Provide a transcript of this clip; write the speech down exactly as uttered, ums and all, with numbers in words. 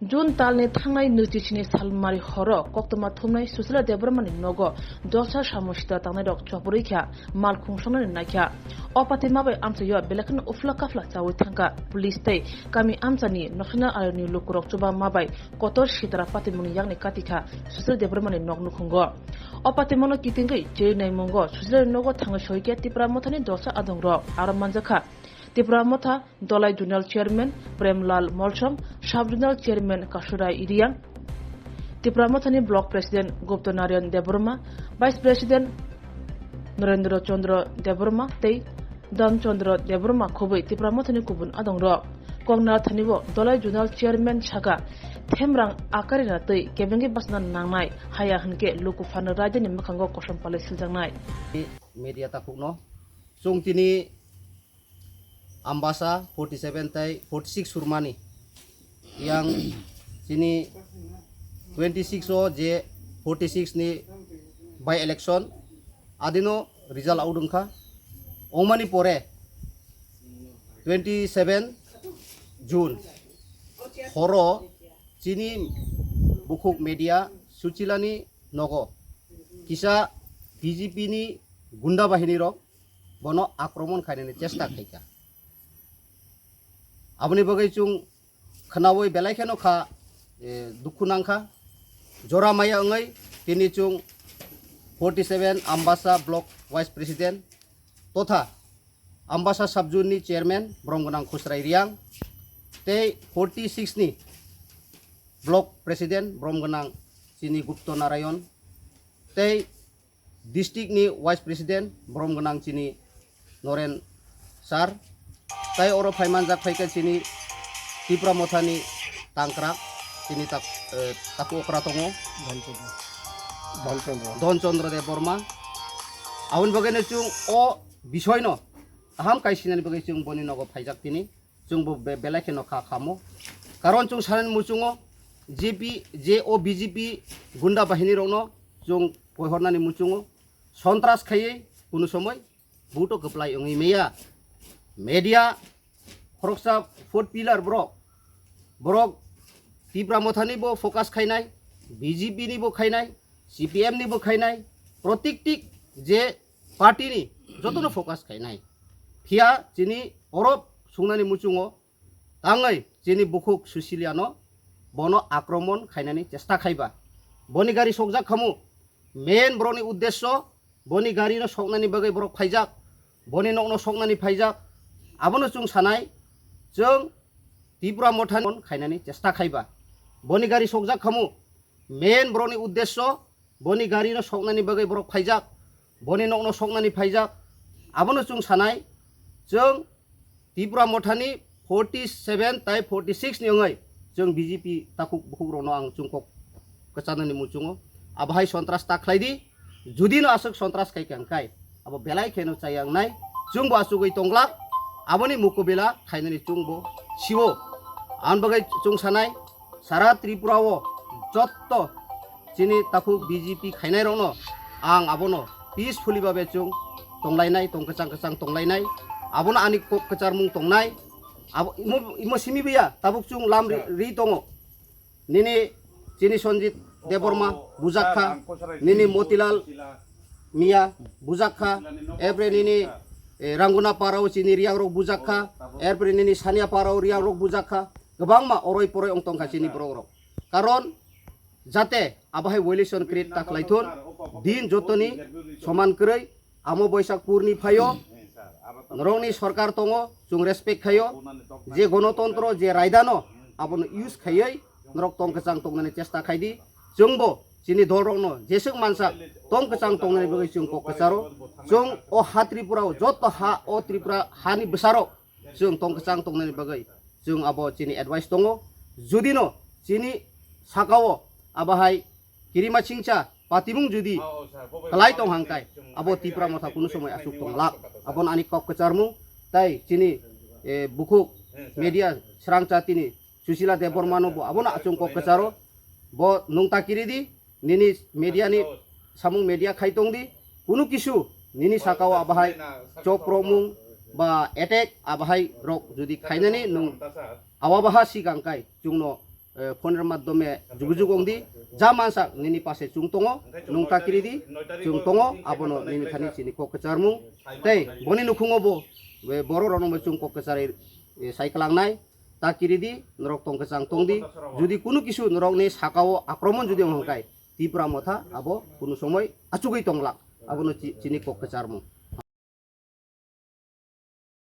June talni thangnai nwichi sini salmari horo koktwma thumnai Susila Debbarmani nogo dosa samung sita tangnairok chopor wngkha, mal khungsongnani naikha. O patima bai amchaio belai kheno uphla kaphla chawi thangkha. Police tei kami amchani nokhna ayoni lukurok chuba ma bai kotor sitara patimungni yakni katikha Susila Debbarmani nok nukhungo. O patimungno kitingwi chiri naimungo Susilani nogo thangwi soikhe Tipra Mothani dosa adongrok aro manjakha. Tipra Motha Dolai Zonal Chairman Premlal Molsom, Sub Zonal Chairman Kasurai Iriang, Tipra Mothani Block President Gupta Narayan Debbarma, Vice President Narendra Chandra Debbarma tei Dhan Chandra Debbarma khobwi Tipra Mothani kubun adongrok. Koknathani o Dolai Zonal Chairman saka, "Themrang akarina twi kebengwi bachna nangnai, haya hwnkhe luku phano raidani mwkhango kosom palwi siljaknai." Media takhukno chwng tini Ambasa forty seven tei forty six surmani yang chini twenty six o je forty six ni by election adino result out wngkha. Ongmani pore twenty seven June horo chini bukhuk media Susilani nogo kisa B J P ni gunda bahini rok bono akromon khainani chesta khaikha. Aboni bagwi chwng khnaui belai kheno kha, eh, dukhu nangkha. Jora maya wngwi tini chwng forty seven Ambasa Block Vice President totha Ambasa Sub-Zone ni Chairman Brom Gwnang Khusrai Riang tei forty six ni Block President Brom Gwnang chini Gupta Narayan tei District ni Vice President Brom Gwnang chini Noren Sir, tai oro phaimanjak phaikha chini Tipra Mothani tangkra, chini tak-, eh, taku okra tongo. Dhan Chandra. Dhan Chandra. Dhan Chandra Debbarma. Aboni bagwi no chwng o bisoi no kaham kaisinani bagwi chwng boni nogo phaijak tini. Chwng bo be-, belai kheno kha khamo. Karon chwng sanani muchungo J P, je o B J P gunda bahini rokno chwng koihornani muchungo sontras khaiwi kunu somoi buto kwplai wngwi maya. Media khoroksa fourth pillar borok. Borok Tipra Mothani bo focus khainai, B J P ni bo khainai, C P M ni bo khainai, protiktik je party ni jotono focus khainai. Phiya chini oro sungnani muchungo tangwi chini bukhuk Susilia no bono akromon khainani chesta khaiba. Boni gari sokjak khamu, main borokni uddesyo boni gari no soknani bagwi borok phaijak, boni nokno soknani phaijak. Abono chwng sanai, chwng Tipra Mothani khainani chesta khaiba. Boni gari sokjak khamu, main borokni uddesyo boni gari no soknani bagwi borok phaijak, boni nokno soknani phaijak. Abono chwng sanai, chwng Tipra Mothani forty seven tai forty six ni wngwi chwng B J P takhuk bukhuk rokno ang chwng kok kwchanani muchungo. Abohai sontras ta khlai di, judi no aswk sontras khai kha hwnkhe abo belai kheno chayang nai, chwng bo achugwi tonglak, aboni mukubila khainani chwng bo siwo. Ang bagwi chwng sanai, sara Tripura o jotto chini takhuk B J P khainai rokno ang abono peacefully babe chwng tonglainai, tong kwchang kwchang tonglainai. Abono ani kok kwcharmung tongnai. Abo imo, imo simi biya, tabuk chwng lam ri, ri tongo. Nini chini Sanjit Debbarma bujak kha, nini Motilal Miya bujak kha, erpore nini, eh, Ranguna Parao chini Riang rok bujak kha, erpore nini Sania Parao Riang rok bujak kha. Kwbangma oroi poroi ong tongkha chini borok rok. Karon jate abohai violation create ta khlai thun, din jotoni soman kwrwi, amo Boisak purni phaio, norokni sorkar tongo, chwng respect khaio, je gonotontro, je raidano abono use khaiwi norok tong kwchang tongnani chesta khai di, chwngbo chini dol rokno jeswk mansa tong kwchang tongnani bagwi chwng kok kwcharo, chwng o ha Tripura o jotto ha o Tripura hani bwsarok chwng tong kwchang tongnani bagwi chwng abo chini advice tongo. Judi no chini saka o abohai kirima chingcha patimung judi kwlai tong hangkai, abo Tipra Motha kunu somoi achuk tong lak. Abono ani kok kwcharmung tai chini, eh, bukhuk media srangcha tini Susila Debbarma no bo abono achung kok kwcharo. Bo nung ta kiri di, nini media ni samung media khai tong di, kunu kisu nini saka o abahai chok romung ba attack abahai rok jodi khainani nung awa baha sigang kai chwngno eh, phone ni madhyome jugujug wng di, ja mansak nini pase chwng tongo, nwng ta kiri di, chwng tongo, abono nini thani chini kok kwcharmung. Tei boni nukhungo bo, eh, borok rokno bo chwng kok kwcharwi, eh, sai kwlangnai, ta kiri di, norok tong kwchang tong di, jodi kunu kisu norokni sakao akromon jodi wng kha, Tipra Motha abo kunu somoi achugwi tonglak, abono chi-, chini kok kwcharmung.